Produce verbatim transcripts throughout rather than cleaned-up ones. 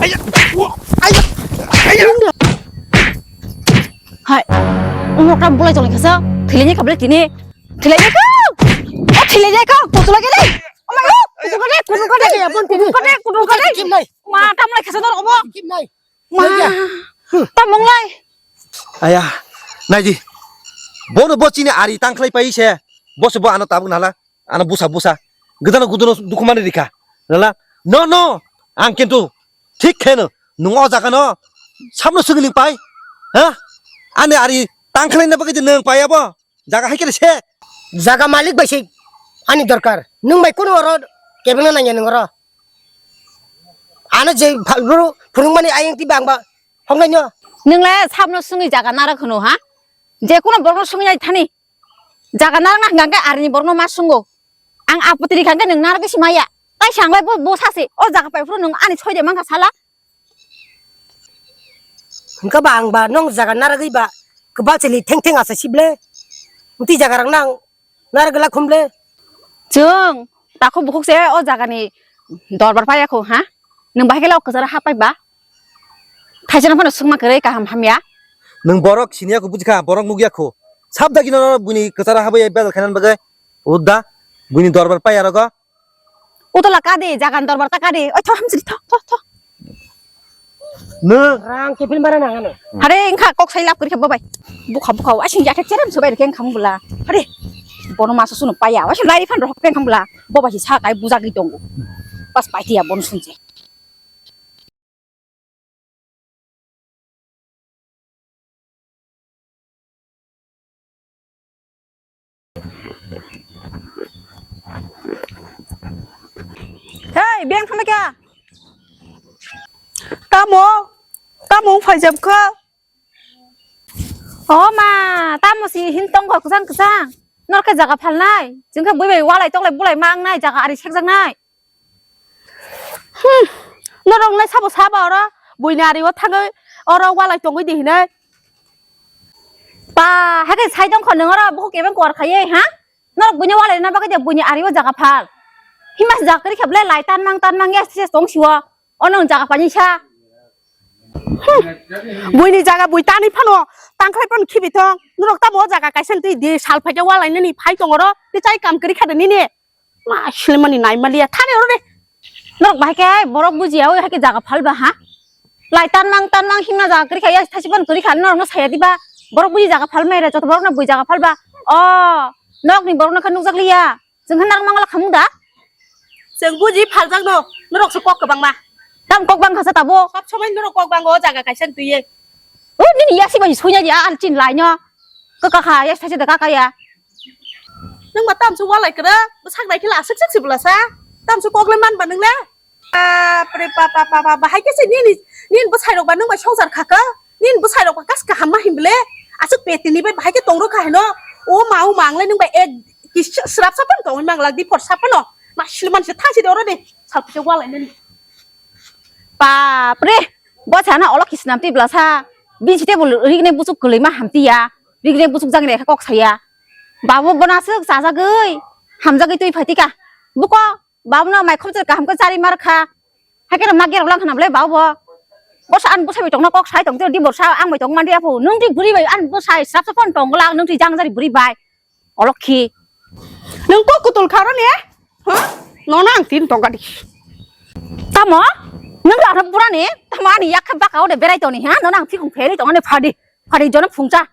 Hai. Ungkha bulai jolai khasa. Thilai ni khablai tini. Thilai ni kha. O thilai ni kha. Kutu lagi dai. Oh my God. Kutu kade, kutu kade. Kutu kade, kutu kade. Kim nai? Ma, tam lai khasa dor obo. Kim nai? Ma. Tam mong lai. Aya. Naidi. Bono bo chini ari tangkhlai pai se. Bo se bo ano tabuk nala. Ano busa busa. Gudano guduno dukhumani rikha. Nala. No, no. Ang kintu thik kheno. Nung o jaga no. Samno sugini pai. Ha? Ani ari tangkhlai na bagwi nung pai abo. Jaga hai khe se. Jaga malik bai se ani dorkar. Nung bai kuno oro kebengna nangya nung oro. Ano je phalburu phunukmani ayang ti bang ba hongnaino. Nung le sabno sungwi jaga nara khwno ha? Je kuno borokno sungwi nai thani. Jaga nara hwnkha hwnkhe arini borokno ma sungo. Ang apotri hwnkha hwnkhe nung nara khe si maya. Tai sanglai bo, bo sasi. O jaga pai phuru nung ani soide mankha sala. Hwnkhe ba ang ba nung jaga naragwi ba kwbang chili theng theng asa sible. Nti jaga rang nang naragla khumble. Chwng takhu bukhuk se o jaga ni dorbar paya khu ha. Nung bahai khe o kwcharo ha pai ba. Thaisano phano swngma kwrwi kaham hamya. Nung borok siniya khu bujikha, borok nukya khu. Sab dagi no buini kwcharo ha bai bedal khainan bagwi. Udda buini dorbar paya rogo. Utola kade, jagan dorbar ta kade. Oi, tho, hamsiri, tho, tho, tho. No. Rang kepin bara nang ano. Hare, engkha kok sai lap kori khe bobai. Bukha, bukha, wa sing jathek cherem sobai rek engkha bula. Hare. Bono maso suno paya, wa sing lai phan rohok engkha bula. Bobai si sa kai buja gi tongo. Pas pai tiya bon sunje. Hei, beng thangma kya? Tamo, tamo wng phaijak kha? O ma, tamo si hin tong kha kwchang kwchang. Nor khe jaga phalnai. Jwng khe bui bai walai toklai bulai ma wngnai, jaga ari sekjaknai. Hmm, norok nai sabo saba oro buini ari o thangwi oro walai tongwi di hinai. Pa, haikhe sai tongkho nwng oro bukhuk kebeng kuar khaiwi, ha? Norok buini walai rwna bagwi de buini ari o jaga phal. Himas jaga kwrwi khe belai lai tanmang tanmang ya se tong siwo. Ono jaga pani sa. Hmm, buini jaga bui tani phano tangkhlai phano khibi thong. Norok tamo o jaga kaisa twi di sal phaikhe walai nani phai tong oro. Tei chai kam kwrwi kha de nini. Ma silemani naimaliya thani oro de. Norok bahai khe borok bujiya oi hai khe jaga phalba ha. Lai tanmang tanmang himna jaga kwrwi kha ya thaisi phano kwrwi kha norokno saya diba. Borok buji jaga phalmai re joto borokno bui jaga phalba. O nokni borokno khe nukjak liya. Chwng khe narwk mangala khamung da. Chwng buji phaljakno norok se kok kwbangma. Tam kok bang kha sa tabo. Sob somoi norok kok bango o jaga kaisa twiye. O nini yasi bai suina di a chin lai no. Kaka kha ya thaisi da kaka ya. Nung ba tamsu walai kwrwng, bwsak nai khe la aswk swk se bwlasa. Tamsu kok le man ba nung le. Bap re bap, bap, bap, bap, bahai khe se nini, nini bwsai rok ba nung bai songchar kha kha. Nini bwsai rok ba kas kaham ma him bwle. Aswk peti ni bai bahai khe tong rw kha hino. O ma, o ma, ang le nung bai ek kis srap sa phano tongwi mang lak di, phor sa phano. Ma sil man se thang si de oro de. Sal kisa walai nani. Bap re, bo sana olo kisnam twi bwlasa. Bini site bo rignai buchuk kwlwi ma hamti ya. Rignai buchuk jagni kok saya. Babu bona aswk chajagwi, hamjagwi twi phai tika. Buko, babu no mai khobjor kaham khe chari mar kha. Haikhe ma gerok lang khna bwle babu bo. Bosa an bwsai bai tongno kok sai tong di borsa ang bai tong mandi aphu. Nung di buri bai an bwsai srap srap phone tong lang nung di jangjari buri bai. Olokhi. Nung kok kutul kharo ne? Ha? Nona ang tin tongka di. Tamo? Nung rana pura ne? Tamo ani yak kha baka ode berai toni ha? Nona ang phikung pheri tongane phadi. Phadi jono phungcha.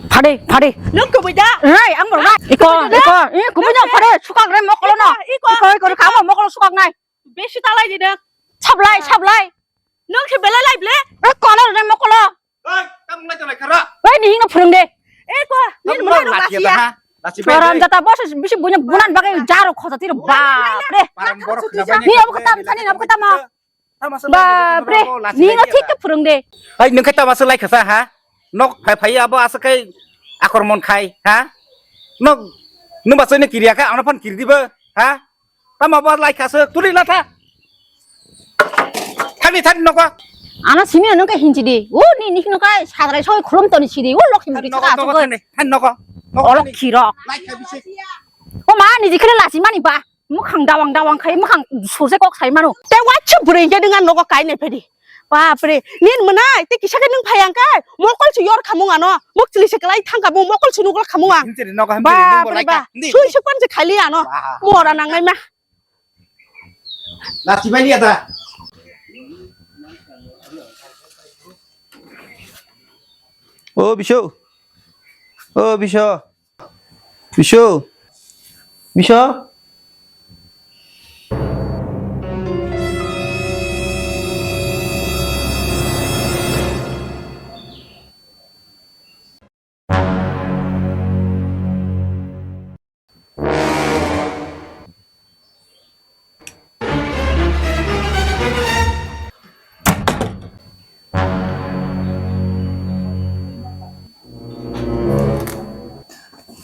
Phadi, phadi. Nung kubui da? Rai, ang borok. Iko, kubui da? Iko, eh, kubui da phadi. Sukak re mokolo no. Iko, iko, iko, iko, iko, kamo mokolo sukak nai. Besi talai di nung. Sablai, sablai. Nung si belai lai ble. Eh, kono re mokolo. Oi, tamo lai tonglai khara. Oi, ni hino phwrwng de. Eh, ko, ni tamo mano lachia lachia. Ha? Lachia bai. Haram jata boss bisi bunya bunan bagai jaro khosa tiro bap re. Parang borok khna bai. Ni abo kata thani abo kata ma. Bap re. Ni no thik ke phwrwng de. Hai, nung khe tamo aswk lai khasa ha? Nok phai phai abo aswk khai akromon khai ha? Nok nung ba soine kiriya kha, ano phan kiri dibo ha? Tamo bo lai khaswk, tuli la tha. Thani, thani nogo. Ano simi nung khe hinchi di. O ni, ni nung khe sadrai soi khulum toni sidi. O lokhi mukhi thani, thani nogo. O lokhi rok. Lai kha bisi. O ma, ni jikhele lasi mani ba. Mukhang dawang dawang khai, mukhang surse kok sai mano. Te wachu bwrwi khe nung nogo kai ne phedi. Bapre, nin mwnai, tei kisa khe nwng phai ang kai, mokol se yor khamung ano, mok chili se kwlai thang kha, bo mokol se nukla khamung ang. Sini sini nogo hamsini nung Bapre bolai ba, ka. Sui suk pan se khali ano, Wah. Mora nangnai ma. Lati bai liya ta. O biso, o biso. Biso. Biso.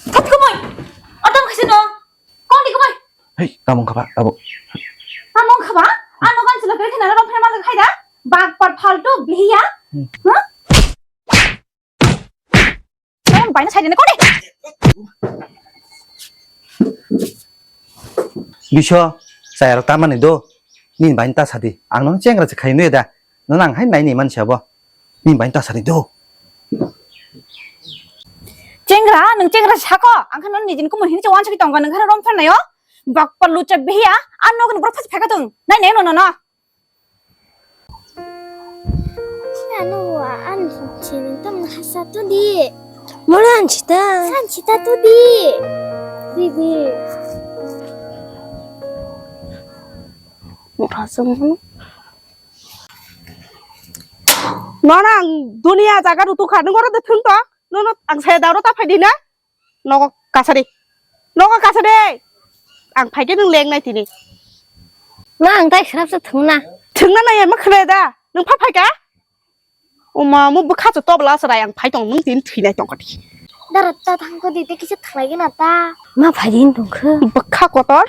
Thot kumui! Otom khasi no! Kong di kumui! Hei, tamung khaba, abo. Tamung khaba? Ano kan sila kiri khina rom phai ma khai da? Bak par faltu bihiya? Hmm. Huh? Ang baina sai dene kone. Biso, chayarok tamani do. Nini baina ta sadi. Ang nono chengra se khai nuya da. Nono ang hai nai ni mansi abo. Nini baina ta sadi do. Chengra, nwng chengra sako. Ang khan nono nijin kumun hin se wan saki tongka nwng khan rom phan nayo. Bak pa lucha bihiya. Ang nogo ni borok phas pheka tong. Nai nai nono no. Ano wa an sini tam hasa tu di. Mula an sita. An sita tu di. Di di. Mura sung. Nono ang dunia jaga rutu kha, nwng oro de thung to. Nono ang saya dauro ta phai di na. Nogo kasari. Nogo kasari. Ang phaikhe nwng lengnai tini. Ma ang tai khrap sa thungna. Thungna nai ma khre da. Nwng pha phaika? Uma mu bwkha chu tobla sarai ang phai tong nwng tin thwinai tong kati. Dara ta thang ko dite kisa thalai gana ta. Ma phai din tong khe. Bwkha kotor.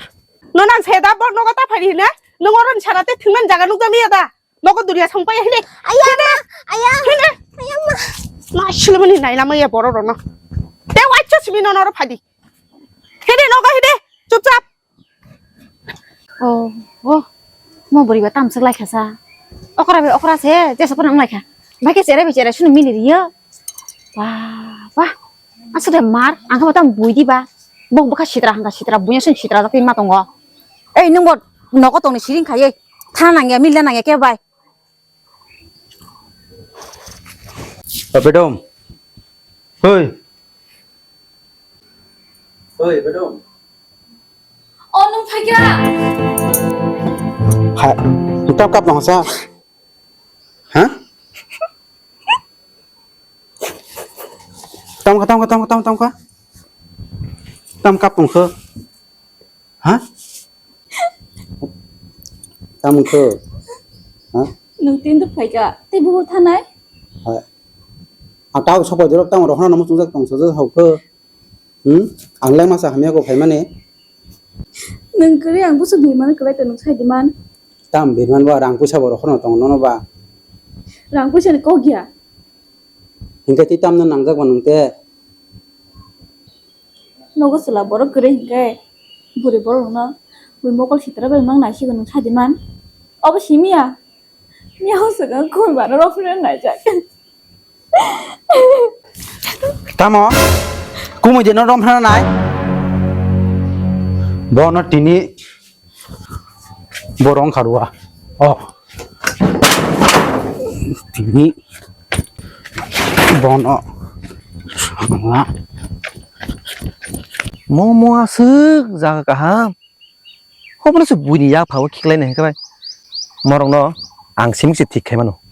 No nang se da bor nogo ta phai hina. Nwng oron sara te thungnan jaga nukjak liya da. Nogo duriya song pai hine. Aya ma, aya. Hine. Aya ma. Na silamani nailama ya borok rono. Te waicha simi no noro phadi. Hide nogo hide. Chupchap. Oh, oh. Mo boriba tamsik laikha sa. Okra be okra se, jesa phano wng laikha. Bai khe chere be chere sunu mili riyo. Wah, wah. Aswk de mar, ang khe bo tamo bui diba. Bo bwkha sitra hangkha sitra, buino song sitra jak ma tongo. Ei, nwng bo nogo tongni siring khaiwi. Thana nangya, milna nangya kebo bai. Bedom. Hoi. Hoi, bedom. O, nwng phaikha? Ha, tam kap nang sa. Ha? Tam ka, tam ka, tam ka, tam, tam ka. Tam kap tong kha. Ha? Tam kha. Ha? Nwng tin duk phaikha, tei buhur thanai? Ha. Ang tau sok pai dorok tamo rohorna namo chungjak tong sajak hau kha. Hmm? Ang le masa hamya ko phaimani. Nwng kwrwi ang busu birmani kwlai tong nwng sai diman. Tam birman ba rang puisa bo rohorna tong nono ba. Rang puisa ni kok ya. Hinkhe tei tamno nangjak ba nwng te. Nogo chwla borok kwrwi hinkhe bwrwi borokno bui mokol sitra bai mang naisigo nwng sadi man. Obo simi ya? Miyao swkang khumui mano rok phre naijak. Tamo? Kumui de no rom phre nai? Bono tini Borok wngkha rua. Oh. Tini bono. Momo aswk jaga kaham. Hobono se buini yak phago khiklai nai hwnkhe bai. Morokno ang simik se thik khai mano.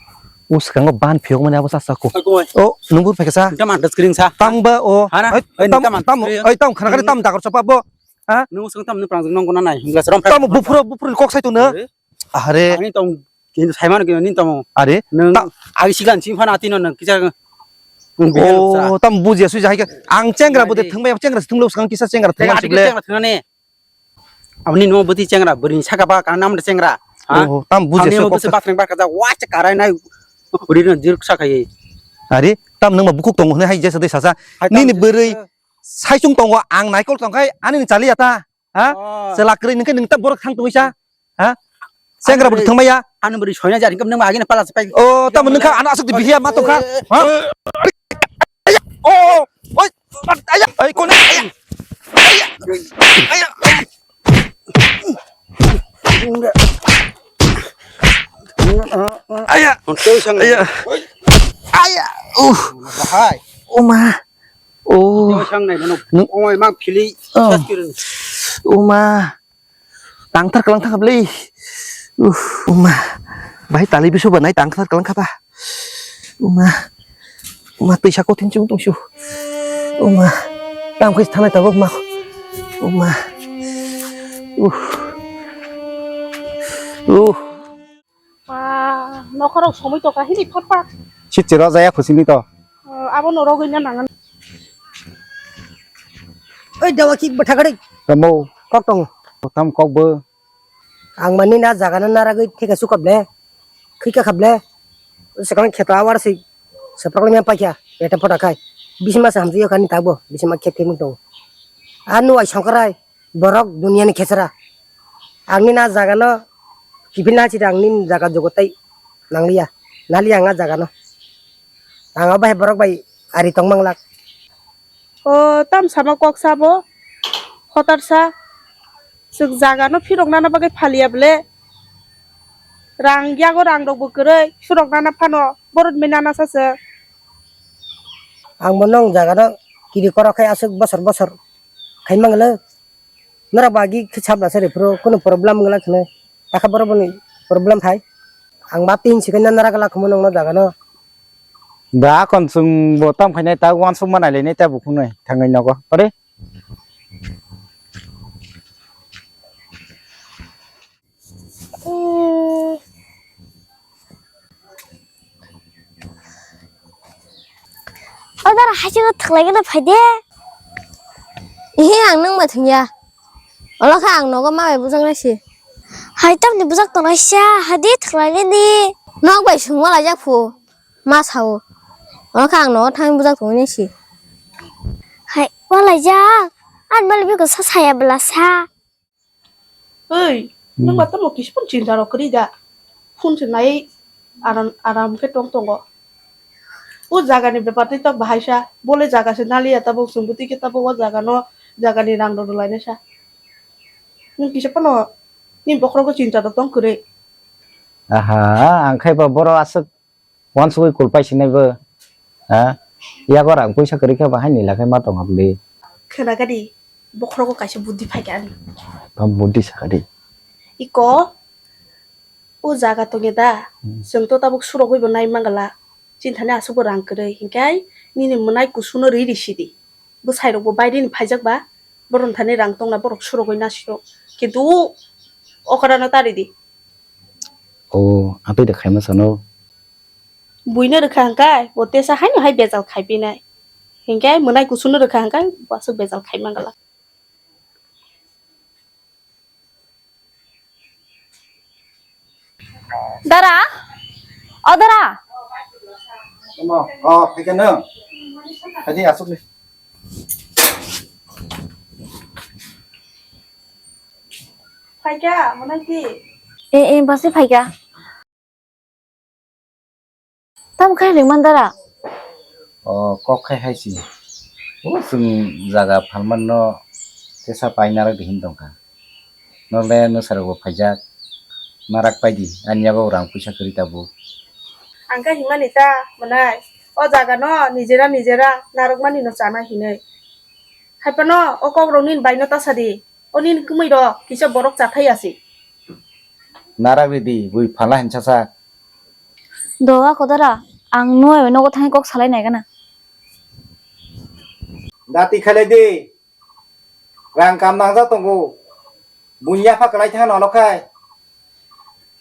O swkango ban phiyok mani abo chasa ko. Oi, kumui. O, nungbo phaikha sa. Tam andas kring sa. Tangba o. Hana? Oi, oi, tam, tam andas tam, kring. Oi, tam khana kari tam dakor chapa bo. Ha? Nung swkang tam nung prang nung gona nai. Hingla srom phai. Tam bufuro, bufuro kok sai tuna. Eh? Are. Ani tong kintu saimano kintu nin tamo. Are. Nung ta- agi sigan sing phana atino nung kisa nung bihel sa. Oh, tam bujiya suja hai ke. Ang chengra bude thwngbai chengra thwnglo swkang kisa chengra thwngma sible. Chengra thwngnani. Aboni no bwtwi chengra bwrwi saka ba kana namde chengra. Ha? Oh, tam bujiya suja kok. Bathang ba kaja wa che karai nai. Uri no dirk saka ye. Are, tam nung ma bukuk tongo hwnwi hai jesa de sasa. Nini bwrwi saisung tongo ang naikol tongkhai ani ni chaliya ta. Ha? Oh. Chwla kwrwi nungkhe nung ta borok thang tongwi sa. Ha? Sengra bwrwi thangmaya. Ani bwrwi soina jari kap nang agi na pala se pai. O, tamo nung kha ano asuk di bihiya ma tong kha. Ha? O, oi, aya, ai kono. Aya. Aya. Aya. Uh. Hai. Uma. Oh. Teo sang nai mano. Nung- Ongoi mang phili. Oh. Sas kirin. Uma. Tangthar kalang thangkha bwle. Uh, uma. Bahai tali bisu ba nai tangthar kalang kha ba. Uma. Uma twisa kothin chung tongsu. Uma. Tam khai thanai tabok ma. Uma. Uh. Uh. Ba, nokhorok somoi tongkha hini phot phot. Sitchiro jaya khusini to. O, abono rogwi na nangan. Oi, dawa ki bwtha gari. Tamo. Kok tongo. Tam kok bo. Ang mani na jaga na naragwi thika sukap le. Khika khap le. Sekang kheta awar si. Seprak le paikha. Eta phota khai. Bisma sa hamsi yakani tabo. Bisma khet khet tongo. Anu ai songkarai. Borok duniani khesera. Angni na jaga no kipil na chita angni jaga jogo tai nangliya. Naliya ang a jaga no. Ang a bai borok bai ari tong manglak. O tam sama kok sabo. Hotar sa. Suk jaga no phirok nana bagwi phaliya bwle. Rang yago rang rok bo kwrwi. Phirok nana phano. Borok me nana sa se. Ang bo nong jaga no kiri korok khai aswk bosor bosor. Khai mangla. Nara bagi khe sabla sari pro kono problem wngla khne. Takha boro boni problem thai. Ang ba tin sikhe na nara gala khumo nongno jaga no. Da kon sung bo tam khainai ta wan sung manai le ne ta bu khungnai thangai nogo. Pare. O dara, haisano thwklaigwno phaide. Ehe, ang nwng bai thwngya. Olo khe ang nogo ma bai bujak naisi. Hai tamni bujak tongnai sia, hadi thwklainani. Nok bai sungma laijak phu. Ma sao. Olo khe ang nogo thangwi bujak tongwi naisi. Hai, ma laijak. Ani malik biko sa saya bwla sa. Oi, hmm. Nwng ba tamo kisa phano chinta rok kwrwi da. Phone se nai aram, aram khe tong tongo. O jaga ni bepar tei tok bahai sa, bole jaga se naliya tabuk chwng bwtwi khe tabuk o jaga no, jaga ni rang rok rwlai nai sa. Nwng kisa phano ni bokhorogo chinta rok tong kwrwi. Aha, ang khai ba boro aswk Wansugwi kulpai sinai bo, ha? Yago rang puisa kwrwi khe bahai ni lakhai ma tong habli. Khwna gadi, bokhorogo kaisa buddhi phaikha ani. Tamo buddhi sakha di. Iko, o jaga tongya da, hmm. Chwng to tabuk surogwi bo nai mangala, chini thani aswk bo rang kwrwi, hinkhai nini mwnai kusuno ri ri sidi. Bwsai rok bo baire ni phaijak ba, borok thani rang tongna borok surogwi nasio. Kintu o, okra no tari di. O, atwi da khaima sano. Buino rwkha hwnkhe, bo tesa haino hai bejal khai pinai. Hinkhe mwnai kusuno rwkha hwnkhe, bo aswk bejal khai mangala. Dara? O dara? Omo, o, phaikha nwng? Phaidi, aswk le. Phaikha, mwnai di. E, e, basi phaikha. Tamo khe ringman dara? O kok khai hai si. O chwng jaga phalman no tesa pai narak di hin tongkha. Nole nwsarok bo phaijak. Narak pai di. Ani yago rang puisa kwrwi tabuk. Ang khe himani ta mwnai. O jaga no nijera nijera narwkmani no chana hinwi. Haiphano o kok rok nini bai no ta sadi. O nini kwmwi rok kisa borok chathai asi. Narak ridi, bui phala hinsa sak. Do a kodara, ang nuai bai nogo thangwi kok salai nai gana. Dati khalai di. Rang kam nangja tongo. Bunya pha kalai thang nono khai.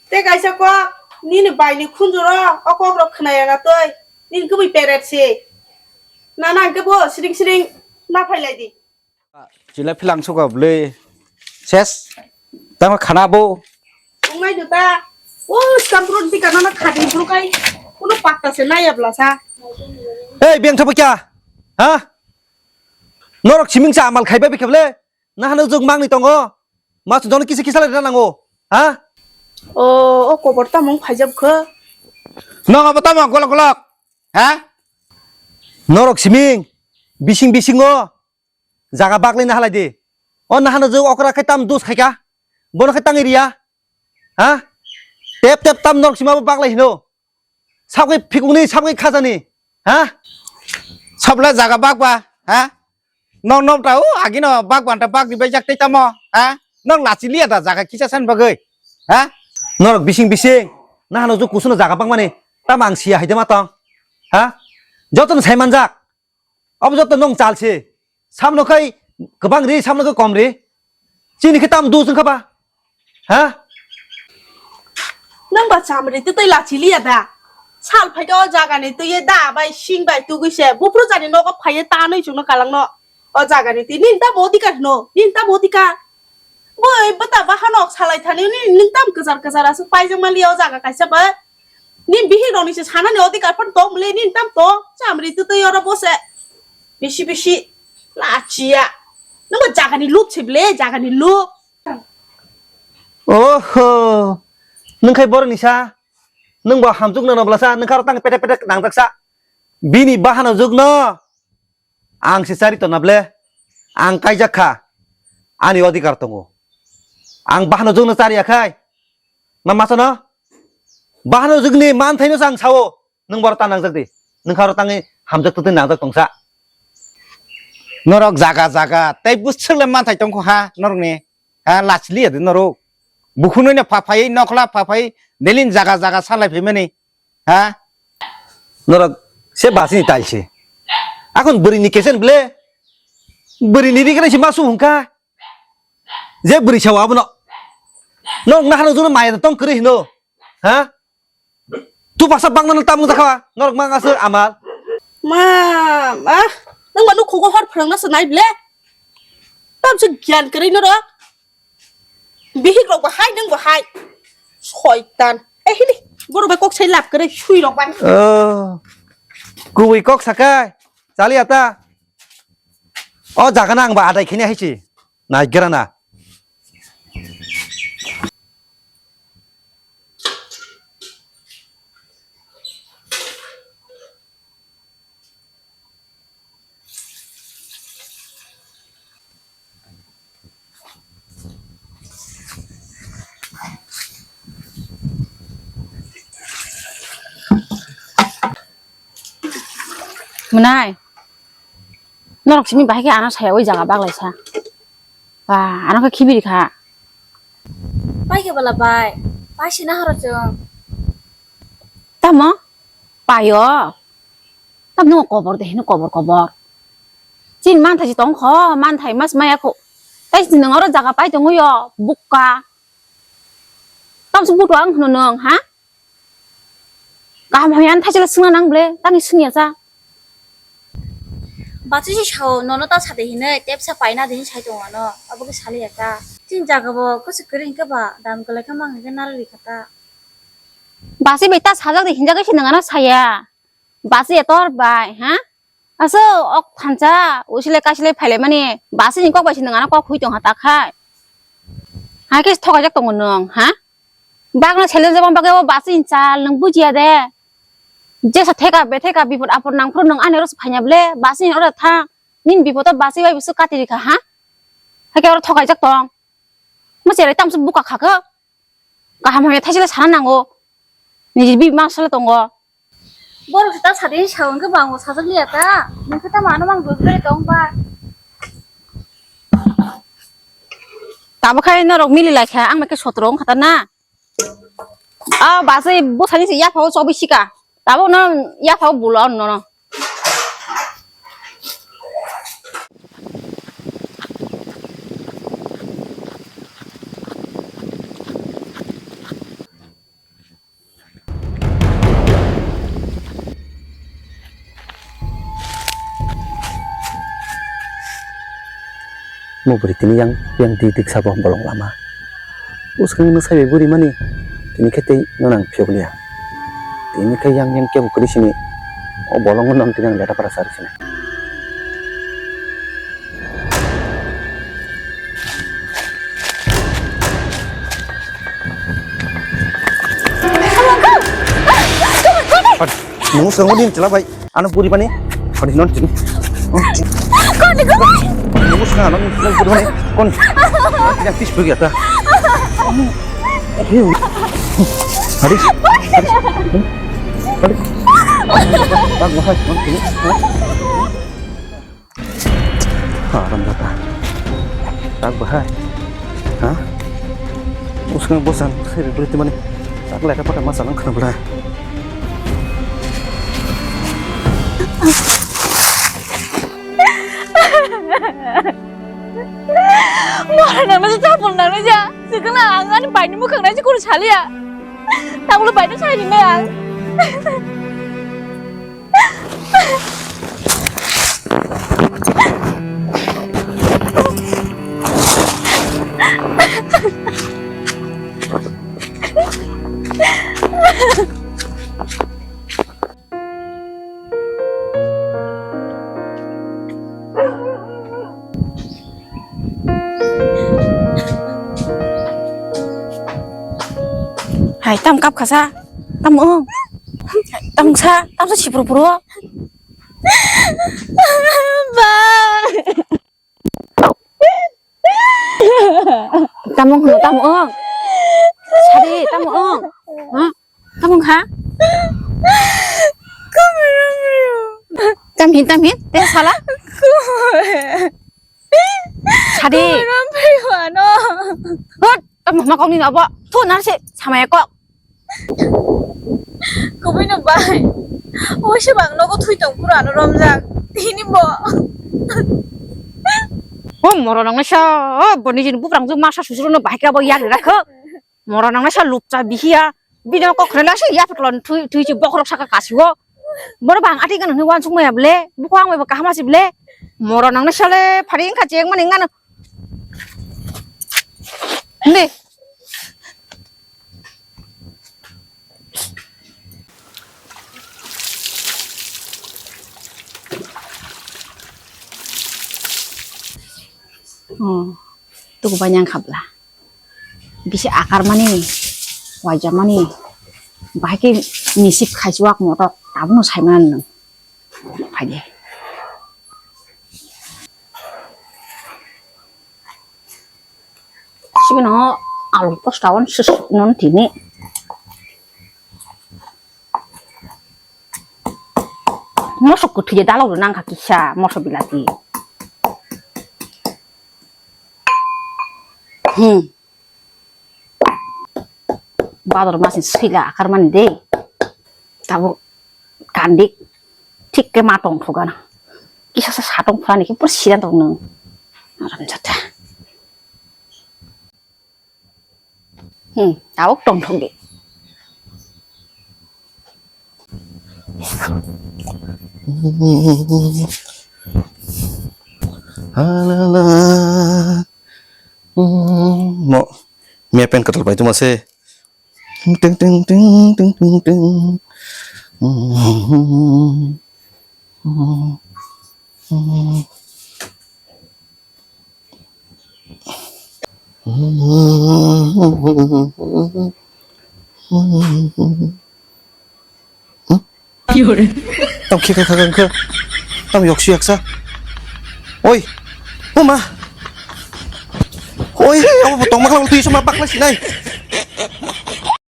Te kaisa kok, nini bai ni khunjuro, o kok rok khwnaya na twi. Nini kwmwi peret se. Nana hwnkhe bo siring siring na phailai di. Chila philang suka bwle. Ses. Tama khana bo. Wngnai do ta. O scam pro di kana na khadi bro kai. Kuno patta se naya bla sa. Ei, beng thapa kya? Ha? Norok siming sa amal khaiba bikha bwle. Na hano jog mangni tongo. Ma chu dono kisa kisa le nango. Ha? O, o kobor tamo wng phaijak kho? Nogo bo tamo golok golok? Ha? Norok siming, bising bisingo jaga baglai na halai di. O nahano je okra khe tam dus khaika. Bono khe tangi riya. Ha? Tep tep tam norok sima bo baglai hino. Sabgwi phikungni, sabgwi khajani. Ha? Sabla jaga bakba, ha? Nok nok ta, o, agino bakba ta bak dibai jak tei tamo, ha? Nok lachi liya da jaga kisa san bagwi, ha? Norok bising bising, nahano je kusuno jaga bakmani, tamo ang siya hai de ma tong, ha? Jotono sai manjak. Abo joto nwng chal se. Samno khai kwbang ri, samno khai kom ri. Chini khe tam dus wngkha ba? Ha? Nwng ba chamri twi twi lachi liya da? Sal phai o jaga ni twi da bai sing bai tugui se. Bupru jani nogo phai ta nui chungno kalang no. O jaga ni twi nin tamo odikar no. Nin tamo odikar. Boi bata bahanok salai thani ni nin tam kwchar kwchar aswk paijak mali o jaga kaisa ba. Ni bihik rok ni se sanani odikar phan tong bwle nin tam tong chamri twi twi oro bo se. Bisi bisi lachiya. Nungbo jaga ni loop se bwle jaga ni loop. Oho. Nung khai borok ni sa. Nung bo hamjuk nang bwla sa. Nung kharo tang petek petek nang jak sa. Bini bahano jugno. Ang se chari tona ble, ang kaijak kha, ani odikar tongo. Ang bahano jugno chariya khai, ma masa no? Bahano jugni manthaino ang sao, nwng boro ta nangjak di. Nwng kharo tangwi hamjak twi nangjak tongsa. Norok jaga jaga tei bwswk le manthai tongkho ha norokni. Ha lachiliya di norok. Bukhunoi no phaphai nokla phaphai delin jaga jaga salai phaimani. Ha? Norok se basini tailse. Akon bwrwini kesen ble. Bwrwini rigre se masu hwnka. Je bwrwi sawa abono. Norok nahano jono maya tong kwrwi hino. Ha? Tu baksa bangmano tamung jakha. Norok mang aswk amal. Ma, ma. Nang manu khogo hor phwrwngna se nai ble. Tamse gyan kwrwi norok. Bihik rok bo hai, nwng bo hai. Soitan. Eh, hili. Borok bai kok sai lab kwrwi, sui rok bai. Oh. Kubui kok sakai. Chali ata. O jaga na ang ba adai khini hai si. Nai gra na. Mwnai, norok simi bahai khe ano saya oi jaga baglai sa. Ba, ano khe khibiri kha. Pai khe bala bai, pai sina horo chwng. Tamo? Paio. Tamo nung kobor de hino kobor kobor. Chin manthai si tong kho, manthai mas maya kho. Tai si nung oro jaga pai tong yo, bukka. Tamo se butu ang hino nung, ha? Kaham hoi ang thaisila swngna nang ble, tani swngya cha. Bachu si sao, nono ta sade hinwi, tepsa paina de hinwi sai tongo ano, abo khe saliya ta. Chini jaga bo kwchwk kwrwi hinkhe ba, dam kwlai khe mang hinkhe narwk rikha ta. Basi bai ta sajak de hinjak se nang ano saya. Basi etor bai, ha? Aso ok thansa, usile kaisile phaile mani, basi ni kok bai se nang ano kok hui tong ha ta khai. Hai khe thokaijak tongo nung, ha? Bagno sele jabon bagwi o basi ni chal nung bujiya de. Jesa theka betheka bipod apod nangphuru nwng ani oro se phaina ble, basi ni oro thang. Nini bipod o basi bai busu kati rikha ha? Hakhe oro thokaijak tong. Mo cherai tamse buka khakhe. Kaham hoi thaisile sana nango. Niji bi ma sala tongo. Borok se ta sadi sao hwnkhe bo ang bo sajak liya ta. Nwng khe tamo ano mang dudbari tong ba. Tabo khai norok mili lai kha, ang bai khe sotro wng kha ta na. A basi bwsani se yaphao chobwi sika. Tabukno yaphao bulo nono. Mo bwrwi tini yang yang dik dik sabo bolong lama. Bwskango nwsai bai bwrwi mani tini khe tei no nang phiyok liya. Tini khe yang yang kebo kwrwi sini o bolongo no tini ang leta para sari sini. Hadi, nung sengmo din chela bai. Ano puri bani. Hadi non chini. Koni ko? Nung sengmo ano puri bani. Kon. Yang tis puri ata. Hadi. Hadi. Hadi. Bang mahal non chini. Haram jata. Tak bahai. Ha? Usang bosan, saya beli teman. Tak leka pada masalah kena bela. Mora nang nasa chapul nang nasa. Sikena ang ani baini mukhang nasa kuru salia. Tablo baini sai rinai ang. Hai, tam kap khasa. Tam ong. Tam sa, tam sa sipro pro. Ba. Tam ong, tam ong. Sari, tam ong. Ha? Tam ong ha? Tam hin, tam hin. Te sala. Sari. Hot, tam ma kong ni abo. Tu nar se samaya kok. Kubui no bai. Oise bang nogo thui tong pura no romjak. Tini bo. O moro nang sa, o boni jin buprang ju masa susuru no bahai ka bo yag rakho. Moro nang sa lupcha bihia. Bino kok khre la se ya putlo thui thui chi bokrok saka kasiwo. Boro bang ati gano ni wansuk maya ble. Buko ang bai kahama si ble. Moro nang sa le phari engkha cheng mani ngano. Ni. Oh, tuku banyang khabla. Bisi akar mani, waja mani, bahai ke nisip khaichuak motok, tabukno saimano nwng. Phaidi. Sibino alu posta on sus non tini. Mosok kwthwi de dalok rw nangkha kisa moso bilati. Hmm. Bador masni swila akar mani de. Tabuk kandik thik ke ma tong thogana. Kisa sa satong phani ke pur siran tong nung. Aram jata. Hmm, tabuk tong thok di. Halala. Hmm, mo, mia pen katal pai tu mase. Ting, ting, ting, ting, ting, ting. Hmm, hmm, hmm, hmm. Tam khe kha kha kha. Tam yok si yaksa. Oi. Oma. Oi, abo tongma khala twi suma bakla sinai.